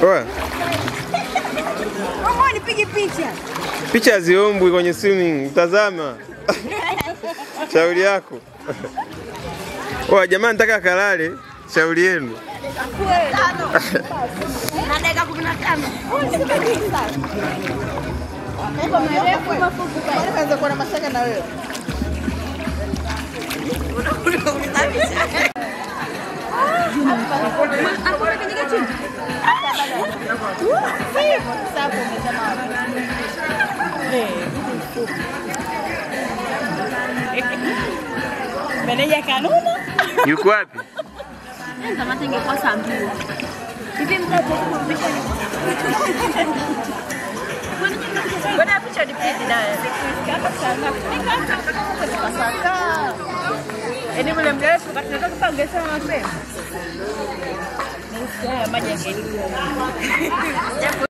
Oa. Mama nipige picha. Picha ziombwi kwenye swimming, tazama. Shauri yako. Oa jamaa nataka kalale, shauri yenu. Na dakika 15. Unaweza kuwa na mashaka na wewe. Meneja kanuna. Yuko wapi? Kama ingekuwa saa 2. Hivi mtaje kurudisha nyuma. Mbona picha nipige naye? Yaani mle mrefu wakati tunataka kuongeza mapema. Haya maji yangelikuwa.